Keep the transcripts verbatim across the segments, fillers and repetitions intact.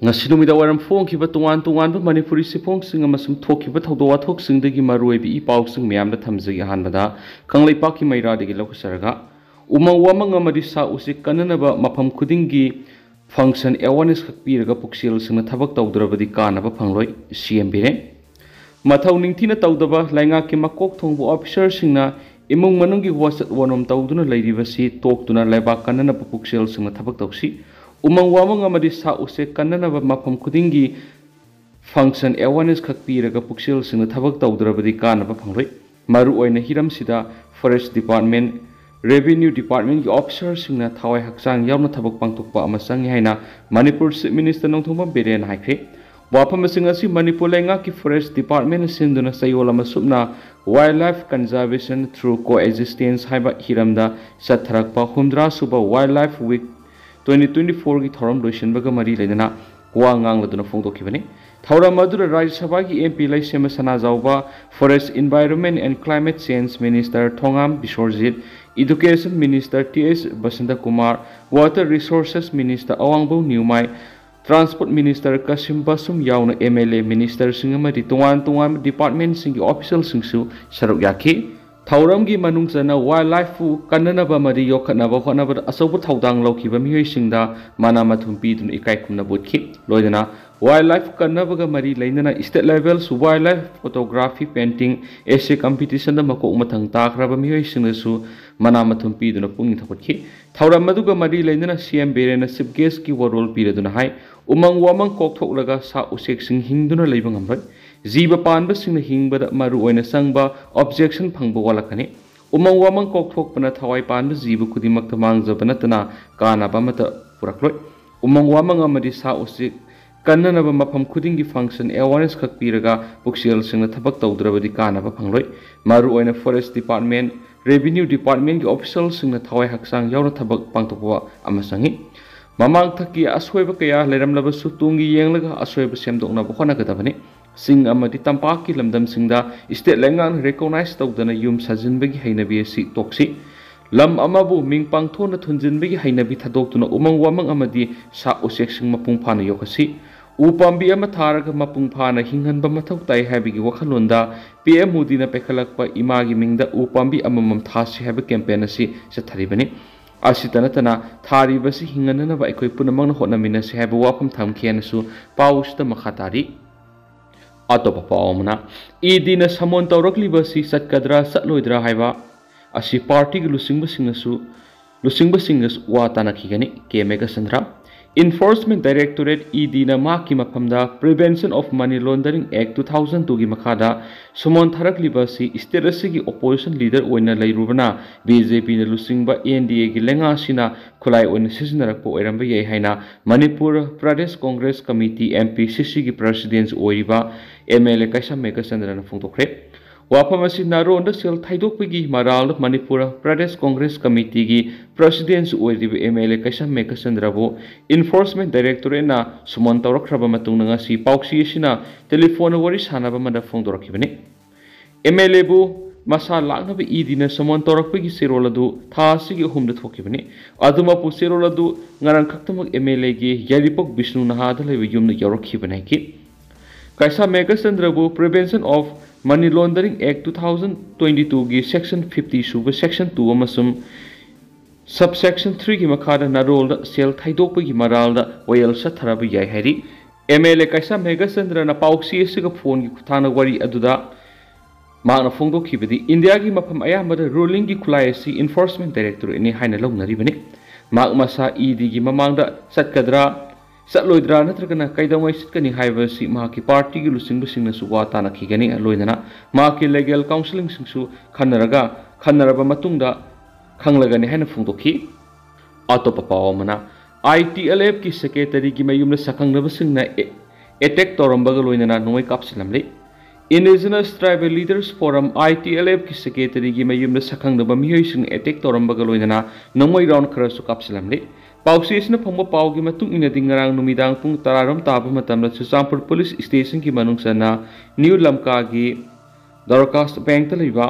ꯉꯁꯤ ꯅꯨꯃꯤꯗꯥꯡ ꯋꯥꯏꯔꯝ ꯐꯣꯡꯈꯤꯕ ꯇꯣꯉꯥꯟ ꯇꯣꯉꯥꯟꯕ ꯃꯅꯤꯄꯨꯔꯤ ꯆꯦꯐꯣꯡꯁꯤꯡ ꯑꯃꯁꯨꯡ ꯊꯣꯛꯈꯤꯕ ꯊꯧꯗꯣꯛ ꯋꯥꯊꯣꯛꯁꯤꯡꯗꯒꯤ ꯃꯔꯨꯑꯣꯏꯕ ꯏ ꯄꯥꯎꯁꯤꯡ ꯃꯌꯥꯝꯗ ꯊꯝꯖꯒꯦ꯫ ꯑꯍꯥꯟꯕꯗ ꯀꯪꯂꯩꯄꯥꯛꯀꯤ ꯃꯩꯔꯥꯗꯒꯤ ꯂꯧꯈꯠꯆꯔꯒ, ꯎꯃꯪ ꯋꯥꯃꯪ ꯑꯃꯗꯤ ꯁꯥ ꯎꯆꯦꯛ ꯀꯟꯅꯅꯕ ꯃꯐꯝ ꯈꯨꯗꯤꯡꯒꯤ function awareness ꯈꯛ ꯄꯤꯔꯒ ꯄꯨꯛꯆꯦꯜꯁꯤꯡꯅ ꯊꯕꯛ ꯇꯧꯗ꯭ꯔꯕꯗꯤ ꯀꯥꯟꯅꯕ ꯐꯪꯂꯣꯏ, ꯁꯤ ꯑꯦꯝ ꯕꯤꯔꯦꯟ꯫ ꯃꯊꯧ ꯅꯤꯡꯊꯤꯅ ꯇꯧꯗꯕ ꯂꯩꯉꯥꯛꯀꯤ ꯃꯀꯣꯛ ꯊꯣꯡꯕ officerꯁꯤꯡꯅ ꯏꯃꯨꯡ ꯃꯅꯨꯡꯒꯤ ꯋꯥꯆꯠ ꯋꯥꯅꯣꯝ ꯇꯧꯗꯨꯅ ꯂꯩꯔꯤꯕꯁꯤ ꯇꯣꯛꯇꯨꯅ ꯂꯩꯕꯥꯛ ꯀꯟꯅꯅꯕ ꯄꯨꯛꯆꯦꯜꯁꯤꯡꯅ ꯊꯕꯛ ꯇꯧꯁꯤ꯫ ꯎꯃꯪ ꯋꯥꯃꯪ ꯑꯃꯗꯤ ꯁꯥ ꯎꯆꯦꯛ ꯀꯟꯅꯅꯕ ꯃꯐꯝ ꯈꯨꯗꯤꯡꯒꯤ function awareness ꯈꯛ ꯄꯤꯔꯒ ꯄꯨꯛꯆꯦꯜꯁꯤꯡꯅ ꯊꯕꯛ ꯇꯧꯗ꯭ꯔꯕꯗꯤ ꯀꯥꯟꯅꯕ ꯐꯪꯂꯣꯏ꯫ ꯃꯔꯨꯑꯣꯏꯅ ꯍꯤꯔꯝꯁꯤꯗ forest department, revenue departmentꯀꯤ officerꯁꯤꯡꯅ ꯊꯋꯥꯏ ꯍꯛꯆꯥꯡ ꯌꯥꯎꯅ ꯊꯕꯛ ꯄꯥꯡꯊꯣꯛꯄ ꯑꯃ ꯆꯪꯏ ꯍꯥꯏꯅ ꯃꯅꯤꯄꯨꯔ Chief Minister ꯅꯣꯡꯊꯣꯝꯕꯝ ꯕꯤꯔꯦꯟꯅ ꯍꯥꯏꯈ꯭ꯔꯦ꯫ ꯋꯥꯐꯝꯁꯤꯡ ꯑꯁꯤ ꯃꯅꯤꯄꯨꯔ ꯂꯩꯉꯥꯛꯀꯤ forest departmentꯅ ꯁꯤꯟꯗꯨꯅ ꯆꯌꯣꯜ ꯑꯃ ꯁꯨꯞꯅ Wildlife Conservation Through Coexistence ꯍꯥꯏꯕ ꯍꯤꯔꯝꯗ ꯆꯠꯊꯔꯛꯄ ꯍꯨꯝꯗ꯭ꯔꯥ ꯁꯨꯕ Wildlife Week twenty twenty fourꯒꯤ ꯊꯧꯔꯝ ꯂꯣꯏꯁꯤꯟꯕꯒ ꯃꯔꯤ ꯂꯩꯅꯅ ꯋꯥ ꯉꯥꯡꯂꯗꯨꯅ ꯐꯣꯡꯗꯣꯛꯈꯤꯕꯅꯤ꯫ ꯊꯧꯔꯝ ꯑꯗꯨꯗ ꯔꯥꯖ꯭ꯌ ꯁꯚꯥꯒꯤ M P Leishemba Sanajaoba, Forest, Environment and Climate Change Minister Thongam Biswajit, Education Minister T S Basantakumar, Water Resources Minister Awangbow Newmai, Transport Minister Khashim Vashum ꯌꯥꯎꯅ ꯑꯦꯝ ꯑꯦꯜ ꯑꯦ, ministerꯁꯤꯡ ꯑꯃꯗꯤ ꯇꯣꯉꯥꯟ ꯇꯣꯉꯥꯟꯕ departmentꯁꯤꯡꯒꯤ officialꯁꯤꯡꯁꯨ ꯁꯔꯨꯛ ꯌꯥꯈꯤ꯫ ꯊꯧꯔꯝꯒꯤ ꯃꯅꯨꯡ ꯆꯟꯅ wildlifeꯄꯨ ꯀꯟꯅꯅꯕ ꯑꯃꯗꯤ ꯌꯣꯛꯈꯠꯅꯕ ꯍꯣꯠꯅꯕꯗ ꯑꯆꯧꯕ ꯊꯧꯗꯥꯡ ꯂꯧꯈꯤꯕ ꯃꯤꯑꯣꯏꯁꯤꯡꯗ ꯃꯅꯥ ꯃꯊꯨꯝ ꯄꯤꯗꯨꯅ ꯏꯀꯥꯏ ꯈꯨꯝꯅꯕ ꯎꯠꯈꯤ꯫ ꯂꯣꯏꯅꯅ wildlife ꯀꯟꯅꯕꯒ ꯃꯔꯤ ꯂꯩꯅꯅ state level wildlife photography painting essay competitionꯗ ꯃꯀꯣꯛ ꯃꯊꯪ ꯇꯥꯈ꯭ꯔꯕ ꯃꯤꯑꯣꯏꯁꯤꯡꯗꯁꯨ ꯃꯅꯥ ꯃꯊꯨꯝ ꯄꯤꯗꯨꯅ ꯄꯨꯛꯅꯤꯡ ꯊꯧꯒꯠꯈꯤ꯫ ꯊꯧꯔꯝ ꯑꯗꯨꯒ ꯃꯔꯤ ꯂꯩꯅꯅ ꯁꯤ ꯑꯦꯝ ꯕꯤꯔꯦꯟꯅ Chief Guestꯀꯤ ꯋꯥꯔꯣꯜ ꯄꯤꯔꯗꯨꯅ ꯍꯥꯏ, ꯎꯃꯪ ꯋꯥꯃꯪ ꯀꯣꯛꯊꯣꯛꯂꯒ ꯁꯥ ꯎꯆꯦꯛꯁꯤꯡ ꯍꯤꯡꯗꯨꯅ ꯂꯩꯕ ꯉꯝꯂꯣꯏ꯫ ꯖꯤꯕ ꯄꯥꯟꯕꯁꯤꯡꯅ ꯍꯤꯡꯕꯗ ꯃꯔꯨꯑꯣꯏꯅ ꯆꯪꯕ oxygen ꯐꯪꯕ ꯋꯥꯠꯂꯛꯀꯅꯤ꯫ ꯎꯃꯪ ꯋꯥꯃꯪ ꯀꯣꯛꯊꯣꯛꯄꯅ ꯊꯋꯥꯏ ꯄꯥꯟꯕ ꯖꯤꯕ ꯈꯨꯗꯤꯡꯃꯛꯇ ꯃꯥꯡꯖꯕ ꯅꯠꯇꯅ ꯀꯥꯟꯅꯕ ꯑꯃꯠꯇ ꯄꯨꯔꯛꯂꯣꯏ꯫ ꯎꯃꯪ ꯋꯥꯃꯪ ꯑꯃꯗꯤ ꯁꯥ ꯎꯆꯦꯛ ꯀꯟꯅꯅꯕ ꯃꯐꯝ ꯈꯨꯗꯤꯡꯒꯤ function awareness ꯈꯛ ꯄꯤꯔꯒ ꯄꯨꯛꯆꯦꯜꯁꯤꯡꯅ ꯊꯕꯛ ꯇꯧꯗ꯭ꯔꯕꯗꯤ ꯀꯥꯟꯅꯕ ꯐꯪꯂꯣꯏ꯫ ꯃꯔꯨꯑꯣꯏꯅ forest department, revenue departmentꯀꯤ officialꯁꯤꯡꯅ ꯊꯋꯥꯏ ꯍꯛꯆꯥꯡ ꯌꯥꯎꯅ ꯊꯕꯛ ꯄꯥꯡꯊꯣꯛꯄ ꯑꯃ ꯆꯪꯏ꯫ ꯃꯃꯥꯡꯊꯛꯀꯤ ꯑꯁꯣꯏꯕ ꯀꯌꯥ ꯂꯩꯔꯝꯂꯕꯁꯨ ꯇꯨꯡꯒꯤ ꯌꯦꯡꯂꯒ ꯑꯁꯣꯏꯕ ꯁꯦꯝꯗꯣꯛꯅꯕ ꯍꯣꯠꯅꯒꯗꯕꯅꯤ꯫ ꯆꯤꯡ ꯑꯃꯗꯤ ꯇꯝꯄꯥꯛꯀꯤ ꯂꯝꯗꯝꯁꯤꯡꯗ state ꯂꯩꯉꯥꯛꯅ recognize ꯇꯧꯗꯅ ꯌꯨꯝ ꯁꯥꯖꯤꯟꯕꯒꯤ ꯍꯩꯅꯕꯤ ꯑꯁꯤ ꯇꯣꯛꯁꯤ꯫ ꯂꯝ ꯑꯃꯕꯨ ꯃꯤꯡ ꯄꯥꯡꯊꯣꯛꯅ ꯊꯨꯟꯖꯤꯟꯕꯒꯤ ꯍꯩꯅꯕꯤ ꯊꯥꯗꯣꯛꯇꯨꯅ ꯎꯃꯪ ꯋꯥꯃꯪ ꯑꯃꯗꯤ ꯁꯥ ꯎꯆꯦꯛꯁꯤꯡ ꯃꯄꯨꯡ ꯐꯥꯅ ꯌꯣꯛꯍꯟꯁꯤ꯫ ꯎ ꯄꯥꯝꯕꯤ ꯑꯃ ꯊꯥꯔꯒ ꯃꯄꯨꯡ ꯐꯥꯅ ꯍꯤꯡꯍꯟꯕ ꯃꯊꯧ ꯇꯥꯏ ꯍꯥꯏꯕꯒꯤ ꯋꯥꯈꯜꯂꯣꯟꯗ ꯄꯤ ꯑꯦꯝ ꯃꯣꯗꯤꯅ ꯄꯥꯏꯈꯠꯂꯛꯄ ꯏꯃꯥꯒꯤ ꯃꯤꯡꯗ ꯎ ꯄꯥꯝꯕꯤ ꯑꯃꯃꯝ ꯊꯥꯁꯤ ꯍꯥꯏꯕ ꯀꯦꯝꯄꯦꯟ ꯑꯁꯤ ꯆꯠꯊꯔꯤꯕꯅꯤ꯫ ꯑꯁꯤꯇ ꯅꯠꯇꯅ ꯊꯥꯔꯤꯕꯁꯤ ꯍꯤꯡꯍꯟꯅꯅꯕ ꯑꯩꯈꯣꯏ ꯄꯨꯝꯅꯃꯛꯅ ꯍꯣꯠꯅꯃꯤꯟꯅꯁꯤ ꯍꯥꯏꯕ ꯋꯥꯐꯝ ꯊꯝꯈꯤ ꯍꯥꯏꯅꯁꯨ ꯄꯥꯎꯁꯤꯗ ꯃꯈꯥ ꯇꯥꯔꯤ꯫ ꯑꯇꯣꯞꯄ ꯄꯥꯎ ꯑꯃꯅ, ꯏ ꯗꯤꯅ ꯁꯃꯣꯟ ꯇꯧꯔꯛꯂꯤꯕ ꯑꯁꯤ ꯆꯠꯀꯗ꯭ꯔꯥ ꯆꯠꯂꯣꯏꯗ꯭ꯔꯥ ꯍꯥꯏꯕ ꯑꯁꯤ ꯄꯥꯔꯇꯤꯒꯤ ꯂꯨꯆꯤꯡꯕꯁꯤꯡꯅꯁꯨ ꯂꯨꯆꯤꯡꯕꯁꯤꯡꯒꯁꯨ ꯋꯥ ꯇꯥꯅꯈꯤꯒꯅꯤ꯫ ꯀꯦ ꯃꯦꯘꯆꯟꯗ꯭ꯔ꯫ Enforcement Directorate, ꯏ ꯗꯤꯅ ꯃꯍꯥꯛꯀꯤ ꯃꯐꯝꯗ Prevention of Money Laundering Act two thousand two ꯒꯤ ꯃꯈꯥꯗ ꯁꯃꯣꯟ ꯊꯥꯔꯛꯂꯤꯕ ꯑꯁꯤ ꯁ꯭ꯇꯦꯠ ꯑꯁꯤꯒꯤ ꯑꯣꯄꯣꯖꯤꯁꯟ ꯂꯤꯗꯔ ꯑꯣꯏꯅ ꯂꯩꯔꯨꯕꯅ ꯕꯤ ꯖꯦ ꯄꯤꯅ ꯂꯨꯆꯤꯡꯕ ꯑꯦꯟ ꯗꯤ ꯑꯦꯒꯤ ꯂꯩꯉꯥꯛꯁꯤꯅ ꯈꯨꯠꯂꯥꯏ ꯑꯣꯏꯅ ꯁꯤꯖꯤꯟꯅꯔꯛꯄ ꯑꯣꯏꯔꯝꯕ ꯌꯥꯏ ꯍꯥꯏꯅ Manipur Pradesh Congress committee, M P ꯁꯤ ꯁꯤꯒꯤ ꯄ꯭ꯔꯁꯤꯗꯦꯟꯁ ꯑꯣꯏꯔꯤꯕ ꯑꯦꯝ ꯑꯦꯜ ꯑꯦ ꯀꯩꯁꯥꯝ ꯃꯦꯘꯆꯟꯗ꯭ꯔꯅ ꯐꯣꯡꯗꯣꯛꯈ꯭ꯔꯦ꯫ ꯋꯥꯐꯝ ꯑꯁꯤ ꯅꯥꯔꯣꯟꯗ ꯁꯦꯜ ꯊꯩꯗꯣꯛꯄꯒꯤ ꯃꯔꯥꯜꯗ ꯃꯅꯤꯄꯨꯔ ꯄ꯭ꯔꯗꯦꯁ ꯀꯣꯡꯒ꯭ꯔꯦꯁ ꯀꯃꯤꯇꯤꯒꯤ ꯄ꯭ꯔꯁꯤꯗꯦꯟꯁꯨ ꯑꯣꯏꯔꯤꯕ M L A Keisham ꯃꯦꯘꯆꯟꯗ꯭ꯔꯕꯨ enforcement ꯗꯥꯏꯔꯦꯛꯇꯣꯔꯦꯠꯅ ꯁꯃꯣꯟ ꯇꯧꯔꯛꯈ꯭ꯔꯕ ꯃꯇꯨꯡꯗ ꯉꯁꯤ ꯄꯥꯎꯆꯦ ꯑꯁꯤꯅ ꯇꯦꯂꯤꯐꯣꯟꯗ ꯋꯥꯔꯤ ꯁꯥꯟꯅꯕ ꯑꯃꯗ ꯐꯣꯡꯗꯣꯔꯛꯈꯤꯕꯅꯤ꯫ ꯑꯦꯝ ꯑꯦꯜ ꯑꯦꯕꯨ ꯃꯁꯥ ꯂꯥꯛꯅꯕ ꯏ ꯗꯤꯅ ꯁꯃꯣꯟ ꯇꯧꯔꯛꯄꯒꯤ ꯆꯦꯔꯣꯜ ꯑꯗꯨ ꯊꯥ ꯑꯁꯤꯒꯤ ꯑꯍꯨꯝꯗ ꯊꯣꯛꯈꯤꯕꯅꯤ꯫ ꯑꯗꯨꯃꯛꯄꯨ ꯆꯦꯔꯣꯜ ꯑꯗꯨ ꯉꯔꯥꯡ ꯈꯛꯇꯃꯛ ꯑꯦꯝ ꯑꯦꯜ ꯑꯦꯒꯤ ꯌꯥꯏꯔꯤꯄꯣꯛ ꯕꯤꯁꯅꯨ ꯅꯍꯥꯗ ꯂꯩꯕ ꯌꯨꯝꯗ ꯌꯧꯔꯛꯈꯤꯕꯅꯤ ꯍꯥꯏꯈꯤ꯫ ꯀꯩꯁꯥꯝ ꯃꯦꯘꯆꯟꯗ꯭ꯔꯕꯨ Prevention of Money Laundering Act two thousand twenty two ꯒꯤ section fifty ꯁꯨꯕ section two ꯑꯃꯁꯨꯡ subsection three ꯒꯤ ꯃꯈꯥꯗ ꯅꯥꯔꯣꯜꯗ ꯁꯦꯜ ꯊꯩꯗꯣꯛꯄꯒꯤ ꯃꯔꯥꯜꯗ ꯋꯥꯌꯦꯜ ꯆꯠꯊꯔꯕ ꯌꯥꯏ ꯍꯥꯏꯔꯤ꯫ ꯑꯦꯝ ꯑꯦꯜ ꯑꯦ ꯀꯩꯁꯥꯝ ꯃꯦꯘꯆꯟꯗ꯭ꯔꯅ ꯄꯥꯎꯆꯦ ꯑꯁꯤꯒ ꯐꯣꯟꯒꯤ ꯈꯨꯠꯊꯥꯡꯗ ꯋꯥꯔꯤ ꯑꯗꯨꯗ ꯃꯍꯥꯛꯅ ꯐꯣꯡꯗꯣꯛꯈꯤꯕꯗꯤ ꯏꯟꯗꯤꯌꯥꯒꯤ ꯃꯐꯝ ꯑꯌꯥꯝꯕꯗ ꯔꯨꯂꯤꯡꯒꯤ ꯈꯨꯠꯂꯥꯏ ꯑꯁꯤ ꯏꯟꯐꯣꯔꯁꯃꯦꯟ ꯗꯥꯏꯔꯦꯛꯇꯣꯔꯦꯠꯅꯤ ꯍꯥꯏꯅ ꯂꯧꯅꯔꯤꯕꯅꯤ꯫ ꯃꯍꯥꯛ ꯃꯁꯥ ꯏ ꯗꯤꯒꯤ ꯃꯃꯥꯡꯗ ꯆꯠꯀꯗ꯭ꯔꯥ ꯆꯠꯂꯣꯏꯗ꯭ꯔꯥ ꯅꯠꯇ꯭ꯔꯒꯅ ꯀꯩꯗꯧꯉꯩ ꯆꯠꯀꯅꯤ ꯍꯥꯏꯕꯁꯤ ꯃꯍꯥꯛꯀꯤ ꯄꯥꯔꯇꯤꯒꯤ ꯂꯨꯆꯤꯡꯕꯁꯤꯡꯅꯁꯨ ꯋꯥ ꯇꯥꯅꯈꯤꯒꯅꯤ, ꯂꯣꯏꯅꯅ ꯃꯍꯥꯛꯀꯤ ꯂꯤꯒꯦꯜ ꯀꯥꯎꯟꯁꯤꯂꯤꯡꯁꯤꯡꯁꯨ ꯈꯟꯅꯔꯒ ꯈꯟꯅꯔꯕ ꯃꯇꯨꯡꯗ ꯈꯪꯂꯒꯅꯤ ꯍꯥꯏꯅ ꯐꯣꯡꯗꯣꯛꯈꯤ꯫ ꯑꯇꯣꯞꯄ ꯄꯥꯎ ꯑꯃꯅ, ꯑꯥꯏ ꯇꯤ ꯑꯦꯜ ꯑꯦꯐꯀꯤ ꯁꯦꯀ꯭ꯔꯦꯇꯔꯤꯒꯤ ꯃꯌꯨꯝꯗ ꯁꯛꯈꯪꯅꯕꯁꯤꯡꯅ ꯑꯦ-, ꯑꯦꯇꯦꯛ ꯇꯧꯔꯝꯕꯒ ꯂꯣꯏꯅꯅ ꯅꯣꯡꯃꯩ ꯀꯥꯞꯁꯤꯜꯂꯝꯂꯤ꯫ Indigenous Tribal Leaders Forum, I T L F ꯀꯤ ꯁꯦꯀ꯭ꯔꯦꯇꯔꯤꯒꯤ ꯃꯌꯨꯝꯗ ꯁꯛꯈꯪꯅꯕ ꯃꯤꯑꯣꯏꯁꯤꯡꯅ ꯑꯦꯇꯦꯛ ꯇꯧꯔꯝꯕꯒ ꯂꯣꯏꯅꯅ ꯅꯣꯡꯃꯩ ꯔꯥꯎꯟ ꯈꯔꯁꯨ ꯀꯥꯞꯁꯤꯜꯂꯝꯂꯤ꯫ ꯄꯥꯎꯆꯦ ꯑꯁꯤꯅ ꯐꯪꯕ ꯄꯥꯎꯒꯤ ꯃꯇꯨꯡ ꯏꯟꯅꯗꯤ, ꯉꯔꯥꯡ ꯅꯨꯃꯤꯗꯥꯡ ꯄꯨꯡ ꯇꯔꯥꯔꯣꯝ ꯇꯥꯕ ꯃꯇꯝꯗ ꯆꯨꯔꯆꯥꯟꯄꯨꯔ ꯄꯨꯂꯤꯁ ꯁ꯭ꯇꯦꯁꯟꯒꯤ ꯃꯅꯨꯡ ꯆꯟꯅ ꯅ꯭ꯌꯨ ꯂꯝꯀꯥꯒꯤ ꯗꯔꯀꯥꯁ ꯕꯦꯡꯛꯇ ꯂꯩꯕ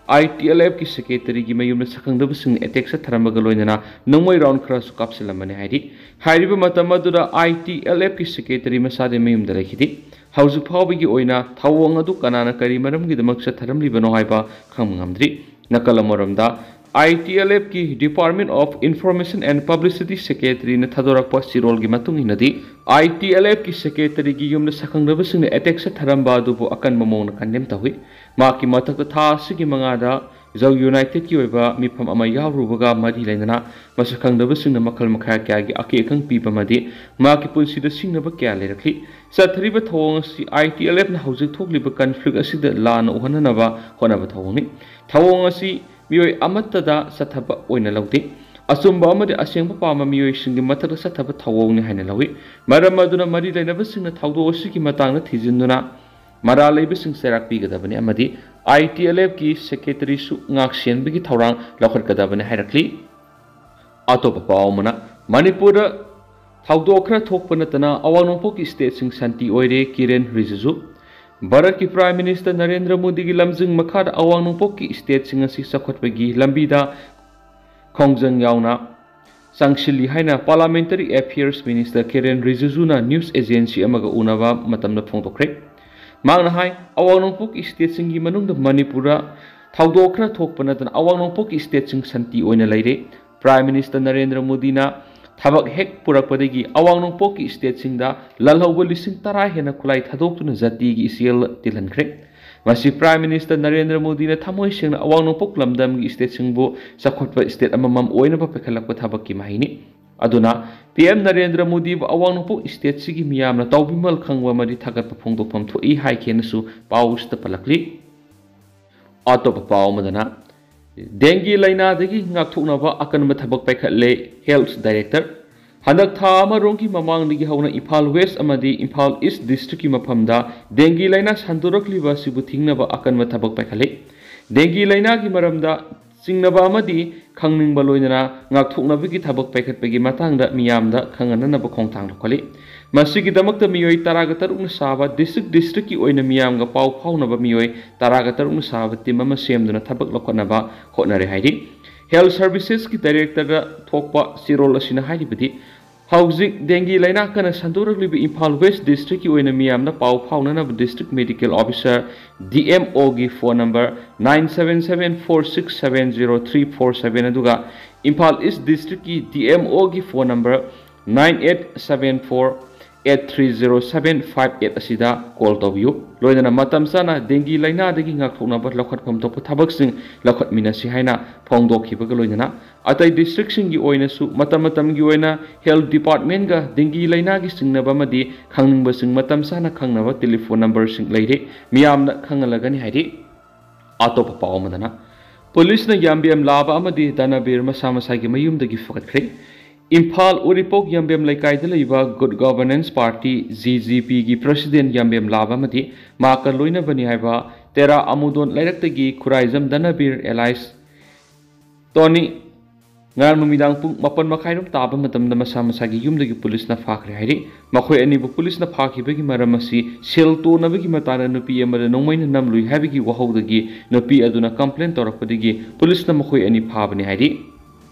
ITLFꯀꯤ secretaryꯒꯤ ꯃꯌꯨꯝꯗ ꯁꯛꯈꯪꯗꯕꯁꯤꯡꯅ attack ꯆꯠꯊꯔꯝꯕꯒ ꯂꯣꯏꯅꯅ ꯅꯣꯡꯃꯩ round ꯈꯔꯁꯨ ꯀꯥꯞꯁꯤꯜꯂꯝꯕꯅꯤ ꯍꯥꯏꯔꯤ꯫ ꯍꯥꯏꯔꯤꯕ ꯃꯇꯝ ꯑꯗꯨꯗ ITLFꯀꯤ secretary ꯃꯁꯥꯗꯤ ꯃꯌꯨꯝꯗ ꯂꯩꯈꯤꯗꯦ꯫ ꯍꯧꯖꯤꯛ ꯐꯥꯎꯕꯒꯤ ꯑꯣꯏꯅ ꯊꯧꯑꯣꯡ ꯑꯗꯨ ꯀꯅꯥꯅ ꯀꯔꯤ ꯃꯔꯝꯒꯤꯗꯃꯛ ꯆꯠꯊꯔꯝꯂꯤꯕꯅꯣ ꯍꯥꯏꯕ ꯈꯪꯕ ꯉꯝꯗ꯭ꯔꯤ꯫ ꯅꯥꯀꯜ ꯑꯃꯔꯣꯝꯗ, ITLFꯀꯤ Department of Information and Publicity secretaryꯅ ꯊꯥꯗꯣꯔꯛꯄ ꯆꯤꯔꯣꯜꯒꯤ ꯃꯇꯨꯡ ꯏꯟꯅꯗꯤ, ITLFꯀꯤ secretaryꯒꯤ ꯌꯨꯝꯗ ꯁꯛꯈꯪꯗꯕꯁꯤꯡꯅ attack ꯆꯠꯊꯔꯝꯕ ꯑꯗꯨꯕꯨ ꯑꯀꯟꯕ ꯃꯑꯣꯡꯗ condemn ꯇꯧꯏ꯫ ꯃꯍꯥꯛꯀꯤ ꯃꯊꯛꯇ ꯊꯥ ꯑꯁꯤꯒꯤ ꯃꯉꯥꯗ ꯖꯧ Unitedꯀꯤ ꯑꯣꯏꯕ ꯃꯤꯐꯝ ꯑꯃ ꯌꯥꯎꯔꯨꯕꯒ ꯃꯔꯤ ꯂꯩꯅꯅ ꯃꯁꯛ ꯈꯪꯗꯕꯁꯤꯡꯅ ꯃꯈꯜ ꯃꯈꯥ ꯀꯌꯥꯒꯤ ꯑꯀꯤ ꯑꯈꯪ ꯄꯤꯕ ꯑꯃꯗꯤ ꯃꯍꯥꯛꯀꯤ ꯄꯨꯟꯁꯤꯗ ꯁꯤꯡꯅꯕ ꯀꯌꯥ ꯂꯩꯔꯛꯈꯤ꯫ ꯆꯠꯊꯔꯤꯕ ꯊꯧꯑꯣꯡ ꯑꯁꯤ ITLFꯅ ꯍꯧꯖꯤꯛ ꯊꯣꯛꯂꯤꯕ conflict ꯑꯁꯤꯗ ꯂꯥꯟꯅ ꯎꯍꯟꯅꯅꯕ ꯍꯣꯠꯅꯕ ꯊꯧꯑꯣꯡꯅꯤ꯫ ꯊꯧꯑꯣꯡ ꯑꯁꯤ ꯃꯤꯑꯣꯏ ꯑꯃꯠꯇꯗ ꯆꯠꯊꯕ ꯑꯣꯏꯅ ꯂꯧꯗꯦ꯫ ꯑꯆꯨꯝꯕ ꯑꯃꯗꯤ ꯑꯁꯦꯡꯕ ꯄꯥꯝꯕ ꯃꯤꯑꯣꯏꯁꯤꯡꯒꯤ ꯃꯊꯛꯇ ꯆꯠꯊꯕ ꯊꯧꯑꯣꯡꯅꯤ ꯍꯥꯏꯅ ꯂꯧꯏ꯫ ꯃꯔꯝ ꯑꯗꯨꯅ ꯃꯔꯤ ꯂꯩꯅꯕꯁꯤꯡꯅ ꯊꯧꯗꯣꯛ ꯑꯁꯤꯒꯤ ꯃꯇꯥꯡꯗ ꯊꯤꯖꯤꯟꯗꯨꯅ ꯃꯔꯥꯜ ꯂꯩꯕꯁꯤꯡ ꯆꯩꯔꯥꯛ ꯄꯤꯒꯗꯕꯅꯤ ꯑꯃꯗꯤ ITLFꯀꯤ secretaryꯁꯨ ꯉꯥꯛ ꯁꯦꯟꯕꯒꯤ ꯊꯧꯔꯥꯡ ꯂꯧꯈꯠꯀꯗꯕꯅꯤ ꯍꯥꯏꯔꯛꯂꯤ꯫ ꯑꯇꯣꯞꯄ ꯄꯥꯎ ꯑꯃꯅ, ꯃꯅꯤꯄꯨꯔꯗ ꯊꯧꯗꯣꯛ ꯈꯔ ꯊꯣꯛꯄ ꯅꯠꯇꯅ ꯑꯋꯥꯡ ꯅꯣꯡꯄꯣꯛꯀꯤ stateꯁꯤꯡ ꯁꯥꯟꯇꯤ ꯑꯣꯏꯔꯦ, ꯀꯤꯔꯦꯟ ꯔꯤꯖꯤꯖꯨ꯫ ꯚꯥꯔꯠꯀꯤ Prime Minister ꯅꯔꯦꯟꯗ꯭ꯔ ꯃꯣꯗꯤꯒꯤ ꯂꯝꯖꯤꯡ ꯃꯈꯥꯗ ꯑꯋꯥꯡ ꯅꯣꯡꯄꯣꯛꯀꯤ stateꯁꯤꯡ ꯑꯁꯤ ꯆꯥꯎꯈꯠꯄꯒꯤ ꯂꯝꯕꯤꯗ ꯈꯣꯡꯖꯪ ꯌꯥꯎꯅ ꯆꯪꯁꯤꯜꯂꯤ ꯍꯥꯏꯅ Parliamentary Affairs Minister ꯀꯤꯔꯦꯟ ꯔꯤꯖꯤꯖꯨꯅ news agency ꯑꯃꯒ ꯎꯅꯕ ꯃꯇꯝꯗ ꯐꯣꯡꯗꯣꯛꯈ꯭ꯔꯦ꯫ ꯃꯍꯥꯛꯅ ꯍꯥꯏ, ꯑꯋꯥꯡ ꯅꯣꯡꯄꯣꯛꯀꯤ stateꯁꯤꯡꯒꯤ ꯃꯅꯨꯡꯗ ꯃꯅꯤꯄꯨꯔꯗ ꯊꯧꯗꯣꯛ ꯈꯔ ꯊꯣꯛꯄ ꯅꯠꯇꯅ ꯑꯋꯥꯡ ꯅꯣꯡꯄꯣꯛꯀꯤ stateꯁꯤꯡ ꯁꯥꯟꯇꯤ ꯑꯣꯏꯅ ꯂꯩꯔꯦ꯫ Prime Minister ꯅꯔꯦꯟꯗ꯭ꯔ ꯃꯣꯗꯤꯅ ꯊꯕꯛ ꯍꯦꯛ ꯄꯨꯔꯛꯄꯗꯒꯤ ꯑꯋꯥꯡ ꯅꯣꯡꯄꯣꯛꯀꯤ stateꯁꯤꯡꯗ ꯂꯥꯜꯍꯧꯕ ꯂꯤꯁꯤꯡ ꯇꯔꯥ ꯍꯦꯟꯅ ꯈꯨꯠꯂꯥꯏ ꯊꯥꯗꯣꯛꯇꯨꯅ ꯖꯥꯇꯤꯒꯤ ꯏꯆꯦꯜ ꯇꯤꯜꯍꯟꯈ꯭ꯔꯦ꯫ ꯃꯁꯤ Prime Minister ꯅꯔꯦꯟꯗ꯭ꯔ ꯃꯣꯗꯤꯅ ꯊꯃꯣꯏ ꯁꯦꯡꯅ ꯑꯋꯥꯡ ꯅꯣꯡꯄꯣꯛ ꯂꯝꯗꯝꯒꯤ stateꯁꯤꯡꯕꯨ ꯆꯥꯎꯈꯠꯄ state ꯑꯃꯃꯝ ꯑꯣꯏꯅꯕ ꯄꯥꯏꯈꯠꯂꯛꯄ ꯊꯕꯛꯀꯤ ꯃꯍꯩꯅꯤ꯫ ꯑꯗꯨꯅ PM ꯅꯔꯦꯟꯗ꯭ꯔ ꯃꯣꯗꯤꯕꯨ ꯑꯋꯥꯡ ꯅꯣꯡꯄꯣꯛ stateꯁꯤꯒꯤ ꯃꯤꯌꯥꯝꯅ ꯇꯥꯎꯕꯤꯃꯜ ꯈꯪꯕ ꯑꯃꯗꯤ ꯊꯥꯒꯠꯄ ꯐꯣꯡꯗꯣꯛꯐꯝ ꯊꯣꯛꯏ ꯍꯥꯏꯈꯤꯅꯁꯨ ꯄꯥꯎ ꯑꯁꯤꯗ ꯄꯜꯂꯛꯂꯤ꯫ ꯑꯇꯣꯞꯄ ꯄꯥꯎ ꯑꯃꯗꯅ, dengue ꯂꯥꯏꯅꯥꯗꯒꯤ ꯉꯥꯛꯊꯣꯛꯅꯕ ꯑꯀꯟꯕ ꯊꯕꯛ ꯄꯥꯏꯈꯠꯂꯦ Health Director꯫ ꯍꯟꯗꯛ ꯊꯥ ꯑꯃꯔꯣꯝꯒꯤ ꯃꯃꯥꯡꯗꯒꯤ ꯍꯧꯅ ꯏꯝꯐꯥꯜ West ꯑꯃꯗꯤ ꯏꯝꯐꯥꯜ East districtꯀꯤ ꯃꯐꯝꯗ dengue ꯂꯥꯏꯅꯥ ꯁꯟꯗꯣꯔꯛꯂꯤꯕ ꯑꯁꯤꯕꯨ ꯊꯤꯡꯅꯕ ꯑꯀꯟꯕ ꯊꯕꯛ ꯄꯥꯏꯈꯠꯂꯤ꯫ Dengue ꯂꯥꯏꯅꯥꯒꯤ ꯃꯔꯝꯗ ꯆꯤꯡꯅꯕ ꯑꯃꯗꯤ ꯈꯪꯅꯤꯡꯕ ꯂꯣꯏꯅꯅ ꯉꯥꯛꯊꯣꯛꯅꯕꯒꯤ ꯊꯕꯛ ꯄꯥꯏꯈꯠꯄꯒꯤ ꯃꯇꯥꯡꯗ ꯃꯤꯌꯥꯝꯗ ꯈꯪꯍꯟꯅꯅꯕ ꯈꯣꯡꯊꯥꯡ ꯂꯧꯈꯠꯂꯤ꯫ ꯃꯁꯤꯒꯤꯗꯃꯛꯇ ꯃꯤꯑꯣꯏ ꯇꯔꯥꯒ ꯇꯔꯨꯛꯅ ꯁꯥꯕ district districtꯀꯤ ꯑꯣꯏꯅ ꯃꯤꯌꯥꯝꯒ ꯄꯥꯎ ꯐꯥꯎꯅꯕ ꯃꯤꯑꯣꯏ ꯇꯔꯥꯒ ꯇꯔꯨꯛꯅ ꯁꯥꯕ team ꯑꯃ ꯁꯦꯝꯗꯨꯅ ꯊꯕꯛ ꯂꯧꯈꯠꯅꯕ ꯍꯣꯠꯅꯔꯦ ꯍꯥꯏꯔꯤ꯫ Health Servicesꯀꯤ Directorꯗ ꯊꯣꯛꯄ ꯆꯦꯔꯣꯜ ꯑꯁꯤꯅ ꯍꯥꯏꯔꯤꯕꯗꯤ, ꯍꯧꯖꯤꯛ dengue ꯂꯩꯅꯥ ꯀꯟꯅ ꯁꯟꯗꯣꯔꯛꯂꯤꯕ ꯏꯝꯐꯥꯜ West districtꯀꯤ ꯑꯣꯏꯅ ꯃꯤꯌꯥꯝꯗ ꯄꯥꯎ ꯐꯥꯎꯅꯅꯕ district medical officer, DMOꯒꯤ phone number nine seven seven four six seven zero three four seven ꯑꯗꯨꯒ Imphal East districtꯀꯤ DMOꯒꯤ phone number nine eight seven four eight three zero seven five eight ꯑꯁꯤꯗ call ꯇꯧꯕꯤꯌꯨ꯫ ꯂꯣꯏꯅꯅ ꯃꯇꯝ ꯆꯥꯅ dengue ꯂꯩꯅꯥꯗꯒꯤ ꯉꯥꯛꯊꯣꯛꯅꯕ ꯂꯧꯈꯠꯐꯝ ꯊꯣꯛꯄ ꯊꯕꯛꯁꯤꯡ ꯂꯧꯈꯠꯃꯤꯟꯅꯁꯤ ꯍꯥꯏꯅ ꯐꯣꯡꯗꯣꯛꯈꯤꯕꯒ ꯂꯣꯏꯅꯅ ꯑꯇꯩ districtꯁꯤꯡꯒꯤ ꯑꯣꯏꯅꯁꯨ ꯃꯇꯝ ꯃꯇꯝꯒꯤ ꯑꯣꯏꯅ health departmentꯒ dengue ꯂꯩꯅꯥꯒꯤ ꯆꯤꯡꯅꯕ ꯑꯃꯗꯤ ꯈꯪꯅꯤꯡꯕꯁꯤꯡ ꯃꯇꯝ ꯆꯥꯅ ꯈꯪꯅꯕ telephone numberꯁꯤꯡ ꯂꯩꯔꯦ, ꯃꯤꯌꯥꯝꯅ ꯈꯪꯍꯜꯂꯒꯅꯤ ꯍꯥꯏꯔꯤ꯫ ꯑꯇꯣꯞꯄ ꯄꯥꯎ ꯑꯃꯗꯅ, ꯄꯨꯂꯤꯁꯅ ꯌꯥꯝꯕꯦꯝ ꯂꯥꯕ ꯑꯃꯗꯤ ꯗꯅꯕꯤꯔ ꯃꯁꯥ ꯃꯁꯥꯒꯤ ꯃꯌꯨꯝꯗꯒꯤ ꯐꯒꯠꯈ꯭ꯔꯦ꯫ ꯏꯝꯐꯥꯜ ꯎꯔꯤꯄꯣꯛ ꯌꯥꯝꯕꯦꯝ ꯂꯩꯀꯥꯏꯗ ꯂꯩꯕ Good Governance Party, GGPꯒꯤ president ꯌꯥꯝꯕꯦꯝ ꯂꯥꯕ ꯑꯃꯗꯤ ꯃꯍꯥꯛꯀ ꯂꯣꯏꯅꯕꯅꯤ ꯍꯥꯏꯕ ꯇꯦꯔꯥ ꯑꯃꯨꯗꯣꯟ ꯂꯩꯔꯛꯇꯒꯤ ꯈꯨꯔꯥꯏꯖꯝ ꯗꯅꯕꯤꯔ alias ꯇꯣꯅꯤ ꯉꯔꯥꯡ ꯅꯨꯃꯤꯗꯥꯡ ꯄꯨꯡ ꯃꯥꯄꯟ ꯃꯈꯥꯏꯔꯣꯝ ꯇꯥꯕ ꯃꯇꯝꯗ ꯃꯁꯥ ꯃꯁꯥꯒꯤ ꯌꯨꯝꯗꯒꯤ ꯄꯨꯂꯤꯁꯅ ꯐꯥꯈ꯭ꯔꯦ ꯍꯥꯏꯔꯤ꯫ ꯃꯈꯣꯏ ꯑꯅꯤꯕꯨ ꯄꯨꯂꯤꯁꯅ ꯐꯥꯈꯤꯕꯒꯤ ꯃꯔꯝ ꯑꯁꯤ ꯁꯦꯜ ꯇꯣꯟꯅꯕꯒꯤ ꯃꯇꯥꯡꯗ ꯅꯨꯄꯤ ꯑꯃꯗ ꯅꯣꯡꯃꯩꯅ ꯅꯝꯂꯨꯏ ꯍꯥꯏꯕꯒꯤ ꯋꯥꯍꯧꯗꯒꯤ ꯅꯨꯄꯤ ꯑꯗꯨꯅ complain ꯇꯧꯔꯛꯄꯗꯒꯤ ꯄꯨꯂꯤꯁꯅ ꯃꯈꯣꯏ ꯑꯅꯤ ꯐꯥꯕꯅꯤ ꯍꯥꯏꯔꯤ꯫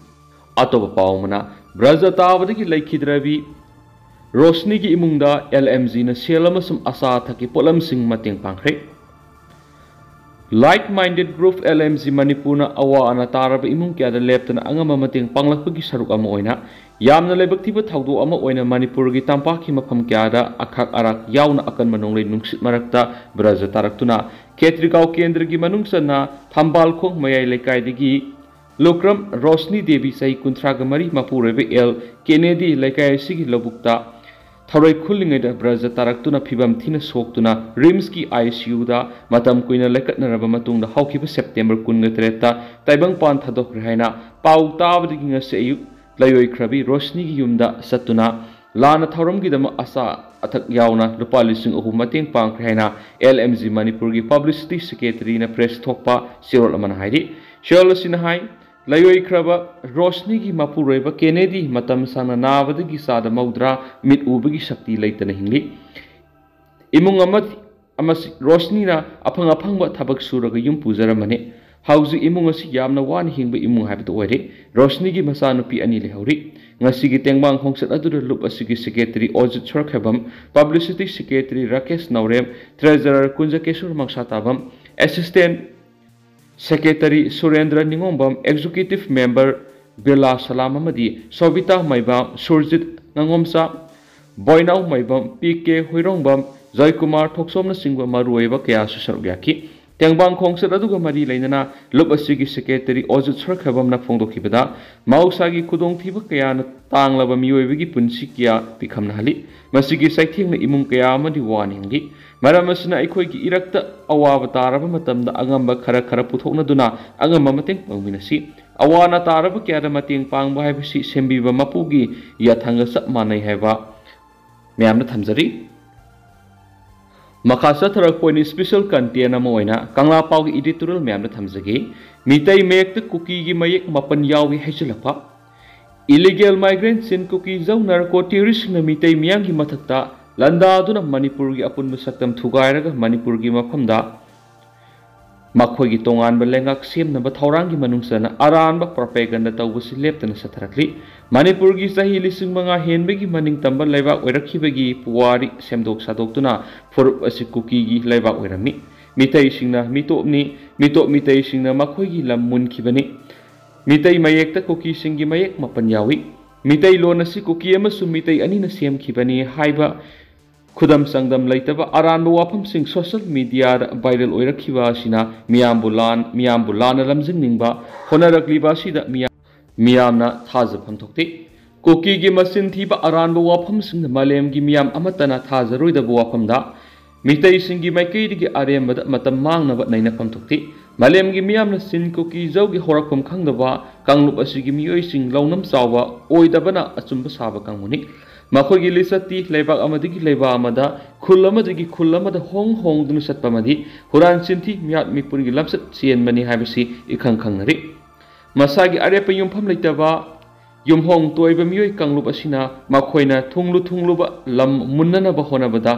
ꯑꯇꯣꯞꯄ ꯄꯥꯎ ꯑꯃꯅ, ꯕ꯭ꯔꯖ ꯇꯥꯕꯗꯒꯤ ꯂꯩꯈꯤꯗ꯭ꯔꯕꯤ ꯔꯣꯁꯅꯤꯒꯤ ꯏꯃꯨꯡꯗ LMGꯅ ꯁꯦꯜ ꯑꯃꯁꯨꯡ ꯑꯆꯥ ꯑꯊꯛꯀꯤ ꯄꯣꯠꯂꯝꯁꯤꯡ ꯃꯇꯦꯡ ꯄꯥꯡꯈ꯭ꯔꯦ꯫ Like Minded Group LMG ꯃꯅꯤꯄꯨꯔꯅ ꯑꯋꯥ ꯑꯅꯥ ꯇꯥꯔꯕ ꯏꯃꯨꯡ ꯀꯌꯥꯗ ꯂꯦꯞꯇꯅ ꯑꯉꯝꯕ ꯃꯇꯦꯡ ꯄꯥꯡꯂꯛꯄꯒꯤ ꯁꯔꯨꯛ ꯑꯃ ꯑꯣꯏꯅ ꯌꯥꯝꯅ ꯂꯥꯏꯕꯛ ꯊꯤꯕ ꯊꯧꯗꯣꯛ ꯑꯃ ꯑꯣꯏꯅ ꯃꯅꯤꯄꯨꯔꯒꯤ ꯇꯝꯄꯥꯛꯀꯤ ꯃꯐꯝ ꯀꯌꯥꯗ ꯑꯈꯥꯛ ꯑꯔꯥꯛ ꯌꯥꯎꯅ ꯑꯀꯟꯕ ꯅꯣꯡꯂꯩ ꯅꯨꯡꯁꯤꯠ ꯃꯔꯛꯇ ꯕ꯭ꯔꯖ ꯇꯥꯔꯛꯇꯨꯅ ꯈꯦꯇ꯭ꯔꯤꯒꯥꯎ ꯀꯦꯟꯗ꯭ꯔꯒꯤ ꯃꯅꯨꯡ ꯆꯟꯅ ꯊꯝꯕꯥꯜꯈꯣꯡ ꯃꯌꯥꯏ ꯂꯩꯀꯥꯏꯗꯒꯤ ꯂꯨꯀ꯭ꯔꯝ ꯔꯣꯁꯅꯤ ꯗꯦꯕꯤ ꯆꯍꯤ ꯀꯨꯟꯊ꯭ꯔꯥꯒ ꯃꯔꯤ ꯃꯄꯨꯔꯣꯏꯕ ꯑꯦꯜ ꯀꯦꯅꯦꯗꯤ ꯂꯩꯀꯥꯏ ꯑꯁꯤꯒꯤ ꯂꯧꯕꯨꯛꯇ ꯊꯔꯣꯏ ꯈꯨꯜꯂꯤꯉꯩꯗ ꯕ꯭ꯔꯖ ꯇꯥꯔꯛꯇꯨꯅ ꯐꯤꯕꯝ ꯊꯤꯅ ꯁꯣꯛꯇꯨꯅ ꯔꯤꯝꯁꯀꯤ ICUꯗ ꯃꯇꯝ ꯀꯨꯏꯅ ꯂꯩꯀꯠꯅꯔꯕ ꯃꯇꯨꯡꯗ ꯍꯧꯈꯤꯕ ꯁꯦꯞꯇꯦꯝꯕꯔ ꯀꯨꯟꯒ ꯇꯔꯦꯠꯇ ꯇꯥꯏꯕꯪꯄꯥꯟ ꯊꯥꯗꯣꯛꯈ꯭ꯔꯦ ꯍꯥꯏꯅ ꯄꯥꯎ ꯇꯥꯕꯗꯒꯤ ꯉꯁꯤ ꯑꯌꯨꯛ ꯂꯩꯔꯣꯏꯈ꯭ꯔꯕꯤ ꯔꯣꯁꯅꯤꯒꯤ ꯌꯨꯝꯗ ꯆꯠꯇꯨꯅ ꯂꯥꯟꯅ ꯊꯧꯔꯝꯒꯤꯗꯃꯛ ꯑꯆꯥ ꯑꯊꯛ ꯌꯥꯎꯅ ꯂꯨꯄꯥ ꯂꯤꯁꯤꯡ ꯑꯍꯨꯝ ꯃꯇꯦꯡ ꯄꯥꯡꯈ꯭ꯔꯦ ꯍꯥꯏꯅ LMG ꯃꯅꯤꯄꯨꯔꯒꯤ publicity secretaryꯅ press ꯊꯣꯛꯄ ꯆꯦꯔꯣꯜ ꯑꯃꯅ ꯍꯥꯏꯔꯤ꯫ ꯁꯤꯌꯣꯜ ꯑꯁꯤꯅ ꯍꯥꯏ, ꯂꯩꯑꯣꯏꯈ꯭ꯔꯕ ꯔꯣꯁꯅꯤꯒꯤ ꯃꯄꯨꯔꯣꯏꯕ ꯀꯦꯅꯦꯗꯤ ꯃꯇꯝ ꯁꯥꯡꯅ ꯅꯥꯕꯗꯒꯤ ꯆꯥꯗ ꯃꯧꯗ꯭ꯔꯥ ꯃꯤꯠ ꯎꯕꯒꯤ ꯁꯛꯇꯤ ꯂꯩꯇꯅ ꯍꯤꯡꯂꯤ꯫ ꯏꯃꯨꯡ ꯑꯃ ꯑꯃꯁꯤ ꯔꯣꯁꯅꯤꯅ ꯑꯐꯪ ꯑꯐꯪꯕ ꯊꯕꯛ ꯁꯨꯔꯒ ꯌꯨꯝ ꯄꯨꯖꯔꯝꯕꯅꯤ꯫ ꯍꯧꯖꯤꯛ ꯏꯃꯨꯡ ꯑꯁꯤ ꯌꯥꯝꯅ ꯋꯥꯅ ꯍꯤꯡꯕ ꯏꯃꯨꯡ ꯍꯥꯏꯕꯗꯨ ꯑꯣꯏꯔꯦ꯫ ꯔꯣꯁꯅꯤꯒꯤ ꯃꯆꯥꯅꯨꯄꯤ ꯑꯅꯤ ꯂꯩꯍꯧꯔꯤ꯫ ꯉꯁꯤꯒꯤ ꯇꯦꯡꯕꯥꯡ ꯈꯣꯡꯆꯠ ꯑꯗꯨꯗ ꯂꯨꯞ ꯑꯁꯤꯒꯤ secretary Ojit Sorokhaibam, publicity secretary Rakesh Naorem, treasurer Kunjakesor Mangsatabam, assistant secretary Surendra Ningombam, executive member Birla Salam ꯑꯃꯗꯤ ꯁꯣꯕꯤꯇꯥ ꯃꯩꯕꯥꯝ, ꯁꯨꯔꯖꯤꯠ ꯉꯥꯉꯣꯝꯆꯥ, ꯕꯣꯏꯅꯥꯎ ꯃꯩꯕꯝ, ꯄꯤ ꯀꯦ ꯍꯨꯏꯔꯣꯡꯕꯝ, ꯖꯣꯏꯀꯨꯃꯥꯔ ꯊꯣꯛꯆꯣꯝꯅꯆꯤꯡꯕ ꯃꯔꯨꯑꯣꯏꯕ ꯀꯌꯥꯁꯨ ꯁꯔꯨꯛ ꯌꯥꯈꯤ꯫ ꯇꯦꯡꯕꯥꯡ ꯈꯣꯡꯆꯠ ꯑꯗꯨꯒ ꯃꯔꯤ ꯂꯩꯅꯅ ꯂꯨꯞ ꯑꯁꯤꯒꯤ ꯁꯦꯀ꯭ꯔꯦꯇꯔꯤ ꯑꯣꯖꯤꯠ ꯁꯣꯔꯈꯦꯕꯝꯅ ꯐꯣꯡꯗꯣꯛꯈꯤꯕꯗ, ꯃꯍꯧꯁꯥꯒꯤ ꯈꯨꯗꯣꯡꯊꯤꯕ ꯀꯌꯥꯅ ꯇꯥꯡꯂꯕ ꯃꯤꯑꯣꯏꯕꯒꯤ ꯄꯨꯟꯁꯤ ꯀꯌꯥ ꯄꯤꯈꯝꯅꯍꯜꯂꯤ꯫ ꯃꯁꯤꯒꯤ ꯆꯩꯊꯦꯡꯅ ꯏꯃꯨꯡ ꯀꯌꯥ ꯑꯃꯗꯤ ꯋꯥꯅ ꯍꯤꯡꯂꯤ꯫ ꯃꯔꯝ ꯑꯁꯤꯅ ꯑꯩꯈꯣꯏꯒꯤ ꯏꯔꯛꯇ ꯑꯋꯥꯕ ꯇꯥꯔꯕ ꯃꯇꯝꯗ ꯑꯉꯝꯕ ꯈꯔ ꯈꯔ ꯄꯨꯊꯣꯛꯅꯗꯨꯅ ꯑꯉꯝꯕ ꯃꯇꯦꯡ ꯄꯥꯡꯃꯤꯟꯅꯁꯤ꯫ ꯑꯋꯥ ꯑꯅꯥ ꯇꯥꯔꯕ ꯀꯌꯥꯗ ꯃꯇꯦꯡ ꯄꯥꯡꯕ ꯍꯥꯏꯕꯁꯤ ꯁꯦꯝꯕꯤꯕ ꯃꯄꯨꯒꯤ ꯌꯥꯊꯪꯒ ꯆꯞ ꯃꯥꯟꯅꯩ ꯍꯥꯏꯕ ꯃꯌꯥꯝꯅ ꯊꯝꯖꯔꯤ꯫ ꯃꯈꯥ ꯆꯠꯊꯔꯛꯄ ꯑꯣꯏꯅ ꯏꯁꯄꯤꯁꯦꯜ ꯀꯟꯇꯦꯟ ꯑꯃ ꯑꯣꯏꯅ ꯀꯪꯂꯥ ꯄꯥꯎꯒꯤ ꯏꯗꯤꯇꯣꯔꯤꯌꯦꯜ ꯃꯌꯥꯝꯗ ꯊꯝꯖꯒꯦ꯫ ꯃꯤꯇꯩ ꯃꯌꯦꯛꯇ ꯀꯨꯀꯤꯒꯤ ꯃꯌꯦꯛ ꯃꯥꯄꯟ ꯌꯥꯎꯏ ꯍꯥꯏꯖꯤꯜꯂꯛꯄ꯫ ꯏꯂꯤꯒꯦꯜ ꯃꯥꯏꯒ꯭ꯔꯦꯟ ꯆꯤꯟ ꯀꯨꯀꯤ ꯖꯧ ꯅꯥꯔꯀꯣ ꯇꯦꯔꯣꯔꯤꯁꯁꯤꯡꯅ ꯃꯤꯇꯩ ꯃꯤꯌꯥꯝꯒꯤ ꯃꯊꯛꯇ ꯂꯥꯟꯗꯥꯗꯨꯅ ꯃꯅꯤꯄꯨꯔꯒꯤ ꯑꯄꯨꯟꯕ ꯁꯛꯇꯝ ꯊꯨꯒꯥꯏꯔꯒ ꯃꯅꯤꯄꯨꯔꯒꯤ ꯃꯐꯝꯗ ꯃꯈꯣꯏꯒꯤ ꯇꯣꯉꯥꯟꯕ ꯂꯩꯉꯥꯛ ꯁꯦꯝꯅꯕ ꯊꯧꯔꯥꯡꯒꯤ ꯃꯅꯨꯡ ꯆꯟꯅ ꯑꯔꯥꯟꯕ ꯄ꯭ꯔꯣꯄꯦꯒꯟꯗ ꯇꯧꯕꯁꯤ ꯂꯦꯞꯇꯅ ꯆꯠꯊꯔꯛꯂꯤ꯫ ꯃꯅꯤꯄꯨꯔꯒꯤ ꯆꯍꯤ ꯂꯤꯁꯤꯡ ꯃꯉꯥ ꯍꯦꯟꯕꯒꯤ ꯃꯅꯤꯡꯇꯝꯕ ꯂꯩꯕꯥꯛ ꯑꯣꯏꯔꯛꯈꯤꯕꯒꯤ ꯄꯨꯋꯥꯔꯤ ꯁꯦꯝꯗꯣꯛ ꯁꯥꯗꯣꯛꯇꯨꯅ ꯐꯨꯔꯨꯞ ꯑꯁꯤ ꯀꯨꯀꯤꯒꯤ ꯂꯩꯕꯥꯛ ꯑꯣꯏꯔꯝꯃꯤ꯫ ꯃꯤꯇꯩꯁꯤꯡꯅ ꯃꯤꯇꯣꯞꯅꯤ, ꯃꯤꯇꯣꯞ ꯃꯤꯇꯩꯁꯤꯡꯅ ꯃꯈꯣꯏꯒꯤ ꯂꯝ ꯃꯨꯟꯈꯤꯕꯅꯤ꯫ ꯃꯤꯇꯩ ꯃꯌꯦꯛꯇ ꯀꯨꯀꯤꯁꯤꯡꯒꯤ ꯃꯌꯦꯛ ꯃꯥꯄꯟ ꯌꯥꯎꯏ꯫ ꯃꯤꯇꯩꯂꯣꯟ ꯑꯁꯤ ꯀꯨꯀꯤ ꯑꯃꯁꯨꯡ ꯃꯤꯇꯩ ꯑꯅꯤꯅ ꯁꯦꯝꯈꯤꯕꯅꯤ ꯍꯥꯏꯕ ꯈꯨꯗꯝ ꯆꯥꯡꯗꯝ ꯂꯩꯇꯕ ꯑꯔꯥꯟꯕ ꯋꯥꯐꯝꯁꯤꯡ ꯁꯣꯁꯤꯌꯦꯜ ꯃꯤꯗꯤꯌꯥꯗ ꯚꯥꯏꯔꯦꯜ ꯑꯣꯏꯔꯛꯈꯤꯕ ꯑꯁꯤꯅ ꯃꯤꯌꯥꯝꯕꯨ ꯂꯥꯟ-, ꯃꯤꯌꯥꯝꯕꯨ ꯂꯥꯟꯅ ꯂꯝꯖꯤꯡꯅꯤꯡꯕ ꯍꯣꯠꯅꯔꯛꯂꯤꯕ ꯑꯁꯤꯗ ꯃꯤꯌꯥꯝ, ꯃꯤꯌꯥꯝꯅ ꯊꯥꯖꯐꯝ ꯊꯣꯛꯇꯦ꯫ ꯀꯨꯀꯤꯒꯤ ꯃꯆꯤꯟ ꯊꯤꯕ ꯑꯔꯥꯟꯕ ꯋꯥꯐꯝꯁꯤꯡꯅ ꯃꯥꯂꯦꯝꯒꯤ ꯃꯤꯌꯥꯝ ꯑꯃꯠꯇꯅ ꯊꯥꯖꯔꯣꯏꯗꯕ ꯋꯥꯐꯝꯗ ꯃꯤꯇꯩꯁꯤꯡꯒꯤ ꯃꯥꯏꯀꯩꯗꯒꯤ ꯑꯔꯦꯝꯕꯗ ꯃꯇꯝ ꯃꯥꯡꯅꯕ ꯅꯩꯅꯐꯝ ꯊꯣꯛꯇꯦ꯫ ꯃꯥꯂꯦꯝꯒꯤ ꯃꯤꯌꯥꯝꯅ ꯆꯤꯟ ꯀꯨꯀꯤ ꯖꯧꯒꯤ ꯍꯧꯔꯛꯐꯝ ꯈꯪꯗꯕ ꯀꯥꯡꯂꯨꯞ ꯑꯁꯤꯒꯤ ꯃꯤꯑꯣꯏꯁꯤꯡ ꯂꯧꯅꯝ ꯆꯥꯎꯕ ꯑꯣꯏꯗꯕꯅ ꯑꯆꯨꯝꯕ ꯁꯥꯕ ꯀꯥꯡꯕꯨꯅꯤ꯫ ꯃꯈꯣꯏꯒꯤ ꯂꯤꯆꯠꯇꯤ ꯂꯩꯕꯥꯛ ꯑꯃꯗꯒꯤ ꯂꯩꯕꯥꯛ ꯑꯃꯗ, ꯈꯨꯜ ꯑꯃꯗꯒꯤ ꯈꯨꯜ ꯑꯃꯗ ꯍꯣꯡ ꯍꯣꯡꯗꯨꯅ ꯆꯠꯄ ꯑꯃꯗꯤ ꯍꯨꯔꯥꯟ ꯆꯤꯟꯊꯤ ꯃꯤꯌꯥꯠ ꯃꯤꯄꯨꯟꯒꯤ ꯂꯝꯆꯠ ꯆꯦꯟꯕꯅꯤ ꯍꯥꯏꯕꯁꯤ ꯏꯈꯪ ꯈꯪꯅꯔꯤ꯫ ꯃꯁꯥꯒꯤ ꯑꯔꯦꯞꯄ ꯌꯨꯝꯐꯝ ꯂꯩꯇꯕ ꯌꯨꯝꯍꯣꯡ ꯇꯣꯏꯕ ꯃꯤꯑꯣꯏ ꯀꯥꯡꯂꯨꯞ ꯑꯁꯤꯅ ꯃꯈꯣꯏꯅ ꯊꯨꯡꯂꯨ ꯊꯨꯡꯂꯨꯕ ꯂꯝ ꯃꯨꯟꯅꯅꯕ ꯍꯣꯠꯅꯕꯗ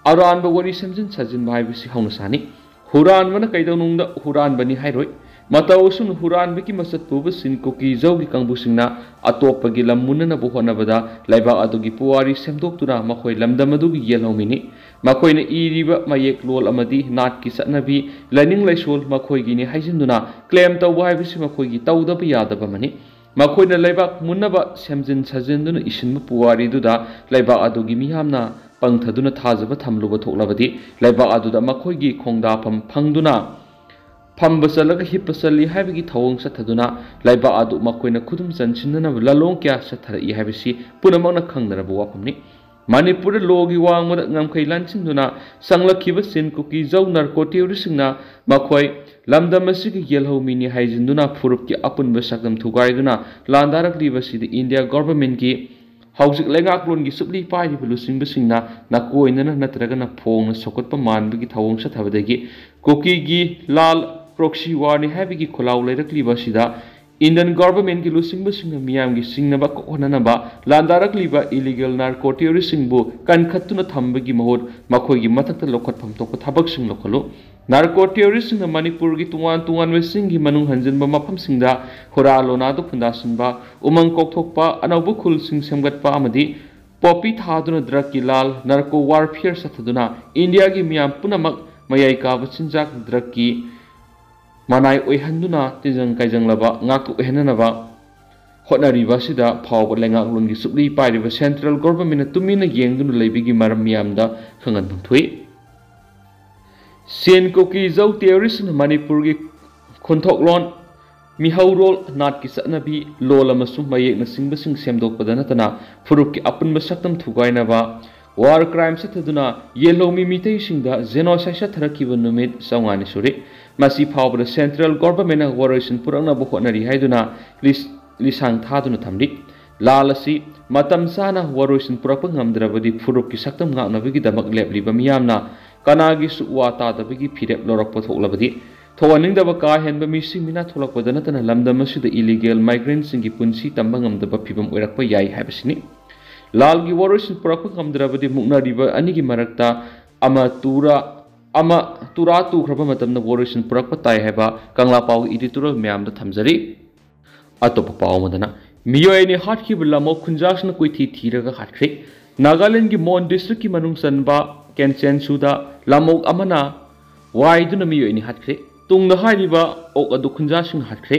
ꯑꯔꯥꯟꯕ ꯋꯥꯔꯤ ꯁꯦꯝꯖꯤꯟ ꯁꯥꯖꯤꯟꯕ ꯍꯥꯏꯕꯁꯤ ꯍꯧꯅꯁꯥꯅꯤ꯫ ꯍꯨꯔꯥꯟꯕꯅ ꯀꯩꯗꯧꯅꯨꯡꯗ ꯍꯨꯔꯥꯟꯕꯅꯤ ꯍꯥꯏꯔꯣꯏ꯫ ꯃꯇꯧ ꯑꯁꯨꯝꯅ ꯍꯨꯔꯥꯟꯕꯒꯤ ꯃꯆꯠ ꯄꯨꯕꯁꯤꯡ ꯀꯨꯀꯤ ꯖꯧꯒꯤ ꯀꯥꯡꯕꯨꯁꯤꯡꯅ ꯑꯇꯣꯞꯄꯒꯤ ꯂꯝ ꯃꯨꯟꯅꯅꯕ ꯍꯣꯠꯅꯕꯗ ꯂꯩꯕꯥꯛ ꯑꯗꯨꯒꯤ ꯄꯨꯋꯥꯔꯤ ꯁꯦꯝꯗꯣꯛꯇꯨꯅ ꯃꯈꯣꯏ ꯂꯝꯗꯝ ꯑꯗꯨꯒꯤ ꯌꯦꯜꯍꯧꯃꯤꯅꯤ꯫ ꯃꯈꯣꯏꯅ ꯏꯔꯤꯕ ꯃꯌꯦꯛꯂꯣꯜ ꯑꯃꯗꯤ ꯅꯥꯠꯀꯤ ꯆꯠꯅꯕꯤ, ꯂꯥꯏꯅꯤꯡ ꯂꯥꯏꯁꯣꯜ ꯃꯈꯣꯏꯒꯤꯅꯤ ꯍꯥꯏꯖꯤꯟꯗꯨꯅ ꯀ꯭ꯂꯦꯝ ꯇꯧꯕ ꯍꯥꯏꯕꯁꯤ ꯃꯈꯣꯏꯒꯤ ꯇꯧꯗꯕ ꯌꯥꯗꯕ ꯑꯃꯅꯤ꯫ ꯃꯈꯣꯏꯅ ꯂꯩꯕꯥꯛ ꯃꯨꯟꯅꯕ ꯁꯦꯝꯖꯤꯟ ꯁꯥꯖꯤꯟꯗꯨꯅ ꯏꯁꯤꯟꯕ ꯄꯨꯋꯥꯔꯤꯗꯨꯗ ꯂꯩꯕꯥꯛ ꯑꯗꯨꯒꯤ ꯃꯤꯌꯥꯝꯅ ꯄꯪꯊꯗꯨꯅ ꯊꯥꯖꯕ ꯊꯝꯂꯨꯕ ꯊꯣꯛꯂꯕꯗꯤ ꯂꯩꯕꯥꯛ ꯑꯗꯨꯗ ꯃꯈꯣꯏꯒꯤ ꯈꯣꯡꯗꯥꯐꯝ ꯐꯪꯗꯨꯅ ꯐꯝꯕ ꯆꯠꯂꯒ ꯍꯤꯞꯄ ꯆꯠꯂꯤ ꯍꯥꯏꯕꯒꯤ ꯊꯧꯑꯣꯡ ꯆꯠꯊꯗꯨꯅ ꯂꯩꯕꯥꯛ ꯑꯗꯨ ꯃꯈꯣꯏꯅ ꯈꯨꯗꯨꯝ ꯆꯟꯁꯤꯟꯅꯅꯕ ꯂꯥꯂꯣꯡ ꯀꯌꯥ ꯆꯠꯊꯔꯛꯏ ꯍꯥꯏꯕꯁꯤ ꯄꯨꯝꯅꯃꯛꯅ ꯈꯪꯅꯔꯕ ꯋꯥꯐꯝꯅꯤ꯫ ꯃꯅꯤꯄꯨꯔꯗ ꯂꯣꯒꯤ ꯋꯥꯡꯃꯗ ꯉꯝꯈꯩ ꯂꯥꯟꯁꯤꯟꯗꯨꯅ ꯆꯪꯂꯛꯈꯤꯕ ꯆꯤꯟ ꯀꯨꯀꯤ ꯖꯧ ꯅꯥꯔꯀꯣ ꯇꯦꯔꯣꯔꯤꯁꯁꯤꯡꯅ ꯃꯈꯣꯏ ꯂꯝꯗꯝ ꯑꯁꯤꯒꯤ ꯌꯦꯜꯍꯧꯃꯤꯅꯤ ꯍꯥꯏꯖꯤꯟꯗꯨꯅ ꯐꯨꯔꯨꯞꯀꯤ ꯑꯄꯨꯟꯕ ꯁꯛꯇꯝ ꯊꯨꯒꯥꯏꯗꯨꯅ ꯂꯥꯟꯗꯥꯔꯛꯂꯤꯕꯁꯤꯗ ꯏꯟꯗꯤꯌꯥ ꯒꯣꯚꯔꯟꯃꯦꯟꯠꯀꯤ ꯍꯧꯖꯤꯛ ꯂꯩꯉꯥꯛꯂꯣꯟꯒꯤ ꯆꯨꯞꯂꯤ ꯄꯥꯏꯔꯤꯕ ꯂꯨꯆꯤꯡꯕꯁꯤꯡꯅ ꯅꯥꯀꯣꯏꯅꯅ ꯅꯠꯇ꯭ꯔꯒꯅ ꯐꯣꯡꯅ ꯁꯧꯒꯠꯄ ꯃꯥꯟꯕꯒꯤ ꯊꯧꯑꯣꯡ ꯆꯠꯊꯕꯗꯒꯤ ꯀꯨꯀꯤꯒꯤ ꯂꯥꯜ ꯄ꯭ꯔꯣꯛꯁꯤ ꯋꯥꯔꯅꯤ ꯍꯥꯏꯕꯒꯤ ꯈꯣꯜꯂꯥꯎ ꯂꯩꯔꯛꯂꯤꯕ ꯑꯁꯤꯗ ꯏꯟꯗꯤꯌꯟ ꯒꯣꯚꯔꯟꯃꯦꯟꯠꯀꯤ ꯂꯨꯆꯤꯡꯕꯁꯤꯡꯅ ꯃꯤꯌꯥꯝꯒꯤ ꯆꯤꯡꯅꯕ ꯀꯣꯛꯍꯟꯅꯅꯕ ꯂꯥꯟꯗꯥꯔꯛꯂꯤꯕ ꯏꯂꯤꯒꯦꯜ ꯅꯥꯔꯀꯣ ꯇꯦꯔꯣꯔꯤꯁꯁꯤꯡꯕꯨ ꯀꯟꯈꯠꯇꯨꯅ ꯊꯝꯕꯒꯤ ꯃꯍꯨꯠ ꯃꯈꯣꯏꯒꯤ ꯃꯊꯛꯇ ꯂꯧꯈꯠꯐꯝ ꯊꯣꯛꯄ ꯊꯕꯛꯁꯤꯡ ꯂꯧꯈꯠꯂꯨ꯫ ꯅꯥꯔꯀꯣ ꯇꯦꯔꯣꯔꯤꯁꯁꯤꯡꯅ ꯃꯅꯤꯄꯨꯔꯒꯤ ꯇꯣꯉꯥꯟ ꯇꯣꯉꯥꯟꯕ ꯆꯤꯡꯒꯤ ꯃꯅꯨꯡ ꯍꯟꯖꯤꯟꯕ ꯃꯐꯝꯁꯤꯡꯗ ꯍꯨꯔꯥ ꯂꯣꯅꯥꯗꯨ ꯈꯨꯟꯗꯥꯁꯤꯟꯕ, ꯎꯃꯪ ꯀꯣꯛꯊꯣꯛꯄ, ꯑꯅꯧꯕ ꯈꯨꯜꯁꯤꯡ ꯁꯦꯝꯒꯠꯄ ꯑꯃꯗꯤ ꯄꯣꯄꯤ ꯊꯥꯗꯨꯅ ꯗ꯭ꯔꯒꯀꯤ ꯂꯥꯜ ꯅꯥꯔꯀꯣ ꯋꯥꯔꯐꯤꯌꯔ ꯆꯠꯊꯗꯨꯅ ꯏꯟꯗꯤꯌꯥꯒꯤ ꯃꯤꯌꯥꯝ ꯄꯨꯝꯅꯃꯛ ꯃꯌꯥꯏ ꯀꯥꯕ ꯆꯤꯟꯖꯥꯛ ꯗ꯭ꯔꯒꯀꯤ ꯃꯅꯥꯏ ꯑꯣꯏꯍꯟꯗꯨꯅ ꯇꯤꯟꯖꯪ ꯀꯥꯏꯖꯪꯂꯕ ꯉꯥꯛꯇ ꯑꯣꯏꯍꯟꯅꯅꯕ ꯍꯣꯠꯅꯔꯤꯕ ꯑꯁꯤꯗ ꯐꯥꯎꯕ ꯂꯩꯉꯥꯛꯂꯣꯟꯒꯤ ꯆꯨꯞꯂꯤ ꯄꯥꯏꯔꯤꯕ ꯁꯦꯟꯇ꯭ꯔꯦꯜ ꯒꯣꯚꯔꯟꯃꯦꯟꯠꯅ ꯇꯨꯃꯤꯟꯅ ꯌꯦꯡꯗꯨꯅ ꯂꯩꯕꯒꯤ ꯃꯔꯝ ꯃꯤꯌꯥꯝꯗ ꯈꯪꯍꯟꯐꯝ ꯊꯣꯛꯏ꯫ ꯆꯤꯟ ꯀꯨꯀꯤ ꯖꯧ ꯇꯦꯔꯣꯔꯤꯁꯅ ꯃꯅꯤꯄꯨꯔꯒꯤ ꯈꯨꯟꯊꯣꯛꯂꯣꯟ, ꯃꯤꯍꯧꯔꯣꯜ, ꯅꯥꯠꯀꯤ ꯆꯠꯅꯕꯤ, ꯂꯣꯜ ꯑꯃꯁꯨꯡ ꯃꯌꯦꯛꯅꯆꯤꯡꯕꯁꯤꯡ ꯁꯦꯝꯗꯣꯛꯄꯗ ꯅꯠꯇꯅ ꯐꯨꯔꯨꯞꯀꯤ ꯑꯄꯨꯟꯕ ꯁꯛꯇꯝ ꯊꯨꯒꯥꯏꯅꯕ, ꯋꯥꯔ ꯀ꯭ꯔꯥꯏꯝ ꯆꯠꯊꯗꯨꯅ ꯌꯦꯜꯍꯧꯃꯤ ꯃꯤꯇꯩꯁꯤꯡꯗ ꯖꯦꯅꯣꯁꯥꯏꯗ ꯆꯠꯊꯔꯛꯈꯤꯕ ꯅꯨꯃꯤꯠ ꯆꯥꯝꯃꯉꯥꯅꯤ ꯁꯨꯔꯦ꯫ ꯃꯁꯤ ꯐꯥꯎꯕꯗ ꯁꯦꯟꯇ꯭ꯔꯦꯜ ꯒꯣꯚꯔꯟꯃꯦꯟꯠꯅ ꯋꯥꯔꯣꯏꯁꯤꯟ ꯄꯨꯔꯛꯅꯕ ꯍꯣꯠꯅꯔꯤ ꯍꯥꯏꯗꯨꯅ ꯂꯤꯁ-, ꯂꯤꯁꯥꯡ ꯊꯥꯗꯨꯅ ꯊꯝꯂꯤ꯫ ꯂꯥꯜ ꯑꯁꯤ ꯃꯇꯝ ꯆꯥꯅ ꯋꯥꯔꯣꯏꯁꯤꯟ ꯄꯨꯔꯛꯄ ꯉꯝꯗ꯭ꯔꯕꯗꯤ ꯐꯨꯔꯨꯞꯀꯤ ꯁꯛꯇꯝ ꯉꯥꯛꯅꯕꯒꯤꯗꯃꯛ ꯂꯦꯞꯂꯤꯕ ꯃꯤꯌꯥꯝꯅ ꯀꯅꯥꯒꯤꯁꯨ ꯋꯥ ꯇꯥꯗꯕꯒꯤ ꯐꯤꯔꯦꯞ ꯂꯧꯔꯛꯄ ꯊꯣꯛꯂꯕꯗꯤ ꯊꯣꯛꯍꯟꯅꯤꯡꯗꯕ ꯀꯥ ꯍꯦꯟꯕ ꯃꯤꯁꯤ ꯃꯤꯅꯥ ꯊꯣꯛꯂꯛꯄꯗ ꯅꯠꯇꯅ ꯂꯝꯗꯝ ꯑꯁꯤꯗ ꯏꯂꯤꯒꯦꯜ ꯃꯥꯏꯒ꯭ꯔꯦꯟꯁꯤꯡꯒꯤ ꯄꯨꯟꯁꯤ ꯇꯝꯕ ꯉꯝꯗꯕ ꯐꯤꯕꯝ ꯑꯣꯏꯔꯛꯄ ꯌꯥꯏ ꯍꯥꯏꯕꯁꯤꯅꯤ꯫ ꯂꯥꯜꯒꯤ ꯋꯥꯔꯣꯏꯁꯤꯟ ꯄꯨꯔꯛꯄ ꯉꯝꯗ꯭ꯔꯕꯗꯤ ꯃꯨꯛꯅꯔꯤꯕ ꯑꯅꯤꯒꯤ ꯃꯔꯛꯇ ꯑꯃ ꯇꯨꯔ ꯑꯃ ꯇꯨꯔꯥ ꯇꯨꯈ꯭ꯔꯕ ꯃꯇꯝꯗ ꯋꯥꯔꯣꯏꯁꯤꯟ ꯄꯨꯔꯛꯄ ꯇꯥꯏ ꯍꯥꯏꯕ ꯀꯪꯂꯥ ꯄꯥꯎꯒꯤ ꯏꯗꯤꯇꯣꯔꯤꯌꯦꯜ ꯃꯌꯥꯝꯗ ꯊꯝꯖꯔꯤ꯫ ꯑꯇꯣꯞꯄ ꯄꯥꯎ ꯑꯃꯗꯅ ꯃꯤꯑꯣꯏ ꯑꯅꯤ ꯍꯥꯠꯈꯤꯕ ꯂꯝꯑꯣꯛ ꯈꯨꯟꯖꯥꯁꯤꯡꯅ ꯀꯣꯏꯊꯤ ꯊꯤꯔꯒ ꯍꯥꯠꯈ꯭ꯔꯦ꯫ ꯅꯥꯒꯥꯂꯦꯟꯒꯤ ꯃꯣꯟ ꯗꯤꯁꯇ꯭ꯔꯤꯛꯀꯤ ꯃꯅꯨꯡ ꯆꯟꯕ ꯀꯦꯟꯆꯦꯟꯁꯨꯗ ꯂꯝꯑꯣꯛ ꯑꯃꯅ ꯋꯥꯏꯗꯨꯅ ꯃꯤꯑꯣꯏ ꯑꯅꯤ ꯍꯥꯠꯈ꯭ꯔꯦ꯫ ꯇꯨꯡꯗ ꯍꯥꯏꯔꯤꯕ ꯑꯣꯛ ꯑꯗꯨ ꯈꯨꯟꯖꯥꯁꯤꯡꯅ ꯍꯥꯠꯈ꯭ꯔꯦ꯫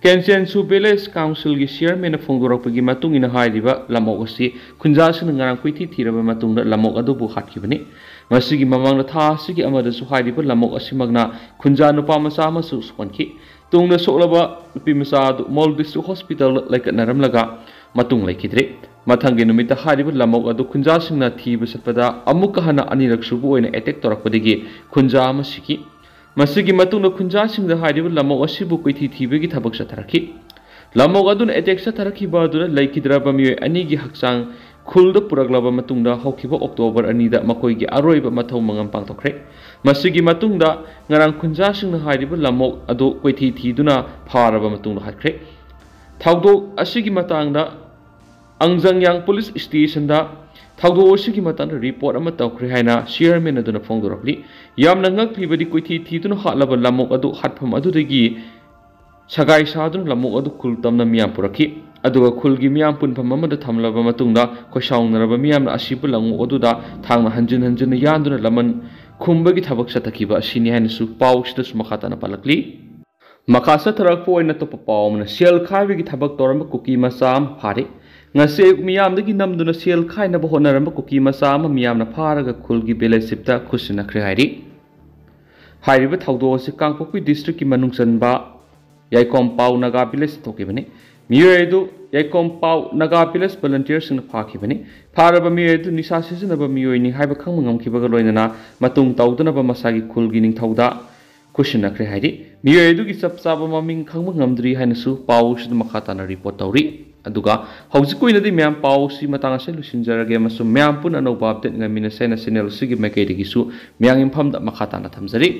ꯀꯦꯟꯆꯦꯟꯁꯨ ꯚꯤꯂꯦꯖ ꯀꯥꯎꯟꯁꯤꯜꯒꯤ ꯆꯤꯌꯔꯃꯦꯟꯅ ꯐꯣꯡꯗꯣꯔꯛꯄꯒꯤ ꯃꯇꯨꯡ ꯏꯟꯅ ꯍꯥꯏꯔꯤꯕ ꯂꯝꯑꯣꯛ ꯑꯁꯤ ꯈꯨꯟꯖꯥꯁꯤꯡꯅ ꯉꯔꯥꯡ ꯀꯣꯏꯊꯤ ꯊꯤꯔꯕ ꯃꯇꯨꯡꯗ ꯂꯝꯑꯣꯛ ꯑꯗꯨꯕꯨ ꯍꯥꯠꯈꯤꯕꯅꯤ꯫ ꯃꯁꯤꯒꯤ ꯃꯃꯥꯡꯗ ꯊꯥ ꯑꯁꯤꯒꯤ ꯑꯃꯗꯁꯨ ꯍꯥꯏꯔꯤꯕ ꯂꯝꯑꯣꯛ ꯑꯁꯤꯃꯛꯅ ꯈꯨꯟꯖꯥ ꯅꯨꯄꯥ ꯃꯆꯥ ꯑꯃꯁꯨ ꯁꯣꯛꯍꯟꯈꯤ꯫ ꯇꯨꯡꯗ ꯁꯣꯛꯂꯕ ꯅꯨꯄꯤ ꯃꯆꯥ ꯑꯗꯨ ꯃꯣꯜ ꯗꯤꯁꯇ꯭ꯔꯤꯛ ꯍꯣꯁꯄꯤꯇꯥꯜꯗ ꯂꯩꯈꯠꯅꯔꯝꯂꯒ ꯃꯇꯨꯡ ꯂꯩꯈꯤꯗ꯭ꯔꯦ꯫ ꯃꯊꯪꯒꯤ ꯅꯨꯃꯤꯠꯇ ꯍꯥꯏꯔꯤꯕ ꯂꯝꯑꯣꯛ ꯑꯗꯨ ꯈꯨꯟꯖꯥꯁꯤꯡꯅ ꯊꯤꯕ ꯆꯠꯄꯗ ꯑꯃꯨꯛꯀ ꯍꯟꯅ ꯑꯅꯤꯔꯛ ꯁꯨꯕ ꯑꯣꯏꯅ ꯑꯦꯇꯦꯛ ꯇꯧꯔꯛꯄꯗꯒꯤ ꯈꯨꯟꯖꯥ ꯑꯃ ꯁꯤꯈꯤ꯫ ꯃꯁꯤꯒꯤ ꯃꯇꯨꯡꯗ ꯈꯨꯟꯖꯥꯁꯤꯡꯗ ꯍꯥꯏꯔꯤꯕ ꯂꯝꯑꯣꯛ ꯑꯁꯤꯕꯨ ꯀꯣꯏꯊꯤ ꯊꯤꯕꯒꯤ ꯊꯕꯛ ꯆꯠꯊꯔꯛꯈꯤ꯫ ꯂꯝꯑꯣꯛ ꯑꯗꯨꯅ ꯑꯦꯇꯦꯛ ꯆꯠꯊꯔꯛꯈꯤꯕ ꯑꯗꯨꯗ ꯂꯩꯈꯤꯗ꯭ꯔꯕ ꯃꯤꯑꯣꯏ ꯑꯅꯤꯒꯤ ꯍꯛꯆꯥꯡ ꯈꯨꯜꯗ ꯄꯨꯔꯛꯂꯕ ꯃꯇꯨꯡꯗ ꯍꯧꯈꯤꯕ ꯑꯣꯛꯇꯣꯕꯔ ꯑꯅꯤꯗ ꯃꯈꯣꯏꯒꯤ ꯑꯔꯣꯏꯕ ꯃꯊꯧ ꯃꯉꯝ ꯄꯥꯡꯊꯣꯛꯈ꯭ꯔꯦ꯫ ꯃꯁꯤꯒꯤ ꯃꯇꯨꯡꯗ ꯉꯔꯥꯡ ꯈꯨꯟꯖꯥꯁꯤꯡꯅ ꯍꯥꯏꯔꯤꯕ ꯂꯝꯑꯣꯛ ꯑꯗꯨ ꯀꯣꯏꯊꯤ ꯊꯤꯗꯨꯅ ꯐꯥꯔꯕ ꯃꯇꯨꯡꯗ ꯍꯥꯠꯈ꯭ꯔꯦ꯫ ꯊꯧꯗꯣꯛ ꯑꯁꯤꯒꯤ ꯃꯇꯥꯡꯗ ꯑꯪꯖꯪꯌꯥꯡ ꯄꯨꯂꯤꯁ ꯁ꯭ꯇꯦꯁꯟꯗ ꯊꯧꯗꯣꯛ ꯑꯁꯤꯒꯤ ꯃꯇꯥꯡꯗ ꯔꯤꯄꯣꯔꯠ ꯑꯃ ꯇꯧꯈ꯭ꯔꯦ ꯍꯥꯏꯅ ꯆꯤꯌꯔꯃꯦꯟ ꯑꯗꯨꯅ ꯐꯣꯡꯗꯣꯔꯛꯂꯤ꯫ ꯌꯥꯝꯅ ꯉꯛꯂꯤꯕꯗꯤ ꯀꯣꯏꯊꯤ ꯊꯤꯗꯨꯅ ꯍꯥꯠꯂꯕ ꯂꯝꯑꯣꯛ ꯑꯗꯨ ꯍꯥꯠꯐꯝ ꯑꯗꯨꯗꯒꯤ ꯁꯒꯥꯏ ꯁꯥꯗꯨꯅ ꯂꯝꯑꯣꯛ ꯑꯗꯨ ꯈꯨꯜ ꯇꯝꯅ ꯃꯤꯌꯥꯝ ꯄꯨꯔꯛꯈꯤ꯫ ꯑꯗꯨꯒ ꯈꯨꯜꯒꯤ ꯃꯤꯌꯥꯝ ꯄꯨꯟꯐꯝ ꯑꯃꯗ ꯊꯝꯂꯕ ꯃꯇꯨꯡꯗ ꯈꯣꯏꯁꯥꯎꯅꯔꯕ ꯃꯤꯌꯥꯝꯅ ꯑꯁꯤꯕ ꯂꯝꯑꯣꯛ ꯑꯗꯨꯗ ꯊꯥꯡꯅ ꯍꯟꯖꯤꯟ ꯍꯟꯖꯤꯟꯅ ꯌꯥꯟꯗꯨꯅ ꯂꯃꯟ ꯈꯨꯝꯕꯒꯤ ꯊꯕꯛ ꯆꯠꯊꯈꯤꯕ ꯑꯁꯤꯅꯤ ꯍꯥꯏꯅꯁꯨ ꯄꯥꯎꯁꯤꯗꯁꯨ ꯃꯈꯥ ꯇꯥꯅ ꯄꯜꯂꯛꯂꯤ꯫ ꯃꯈꯥ ꯆꯠꯊꯔꯛꯄ ꯑꯣꯏꯅ ꯑꯇꯣꯞꯄ ꯄꯥꯎ ꯑꯃꯅ ꯁꯦꯜ ꯈꯥꯏꯕꯒꯤ ꯊꯕꯛ ꯇꯧꯔꯝꯕ ꯀꯨꯀꯤ ꯃꯆꯥ ꯑꯃ ꯐꯥꯔꯦ꯫ ꯉꯁꯤ ꯑꯌꯨꯛ ꯃꯤꯌꯥꯝꯗꯒꯤ ꯅꯝꯗꯨꯅ ꯁꯦꯜ ꯈꯥꯏꯅꯕ ꯍꯣꯠꯅꯔꯝꯕ ꯀꯨꯀꯤ ꯃꯆꯥ ꯑꯃ ꯃꯤꯌꯥꯝꯅ ꯐꯥꯔꯒ ꯈꯨꯜꯒꯤ ꯚꯤꯂꯦꯖ ꯆꯤꯞꯇ ꯈꯨꯠꯁꯤꯟꯅꯈ꯭ꯔꯦ ꯍꯥꯏꯔꯤ꯫ ꯍꯥꯏꯔꯤꯕ ꯊꯧꯗꯣꯛ ꯑꯁꯤ ꯀꯥꯡꯄꯣꯛꯄꯤ ꯗꯤꯁꯇ꯭ꯔꯤꯛꯀꯤ ꯃꯅꯨꯡ ꯆꯟꯕ ꯌꯥꯏꯀꯣꯝꯄꯥꯎ ꯅꯥꯒꯥ ꯚꯤꯂꯦꯖꯇ ꯊꯣꯛꯈꯤꯕꯅꯤ꯫ ꯃꯤꯑꯣꯏ ꯑꯗꯨ ꯌꯥꯏꯀꯣꯝꯄꯥꯎ ꯅꯥꯒꯥ ꯚꯤꯂꯦꯖ ꯚꯣꯂꯨꯟꯇꯤꯌꯔꯁꯤꯡꯅ ꯐꯥꯈꯤꯕꯅꯤ꯫ ꯐꯥꯔꯕ ꯃꯤꯑꯣꯏ ꯑꯗꯨ ꯅꯤꯁꯥ ꯁꯤꯖꯤꯟꯅꯕ ꯃꯤꯑꯣꯏꯅꯤ ꯍꯥꯏꯕ ꯈꯪꯕ ꯉꯝꯈꯤꯕꯒ ꯂꯣꯏꯅꯅ ꯃꯇꯨꯡ ꯇꯧꯗꯅꯕ ꯃꯁꯥꯒꯤ ꯈꯨꯜꯒꯤ ꯅꯤꯡꯊꯧꯗ ꯈꯨꯠꯁꯤꯟꯅꯈ꯭ꯔꯦ ꯍꯥꯏꯔꯤ꯫ ꯃꯤꯑꯣꯏ ꯑꯗꯨꯒꯤ ꯆꯞ ꯆꯥꯕ ꯃꯃꯤꯡ ꯈꯪꯕ ꯉꯝꯗ꯭ꯔꯤ ꯍꯥꯏꯅꯁꯨ ꯄꯥꯎꯁꯤꯗ ꯃꯈꯥ ꯇꯥꯅ ꯔꯤꯄꯣꯔꯠ ꯇꯧꯔꯤ꯫ ꯑꯗꯨꯒ ꯍꯧꯖꯤꯛꯀꯤ ꯑꯣꯏꯅꯗꯤ ꯃꯌꯥꯝ ꯄꯥꯎꯁꯤ ꯃꯇꯥꯡ ꯑꯁꯤꯗ ꯂꯣꯏꯁꯤꯟꯖꯔꯒꯦ ꯑꯃꯁꯨꯡ ꯃꯌꯥꯝ ꯄꯨꯟꯅ ꯑꯅꯧꯕ update ꯉꯥꯏꯃꯤꯟꯅꯁꯦ ꯍꯥꯏꯅ channel ꯑꯁꯤꯒꯤ ꯃꯥꯏꯀꯩꯗꯒꯤꯁꯨ ꯃꯌꯥꯝꯒꯤ ꯃꯐꯝꯗ ꯃꯈꯥ ꯇꯥꯅ ꯊꯝꯖꯔꯤ꯫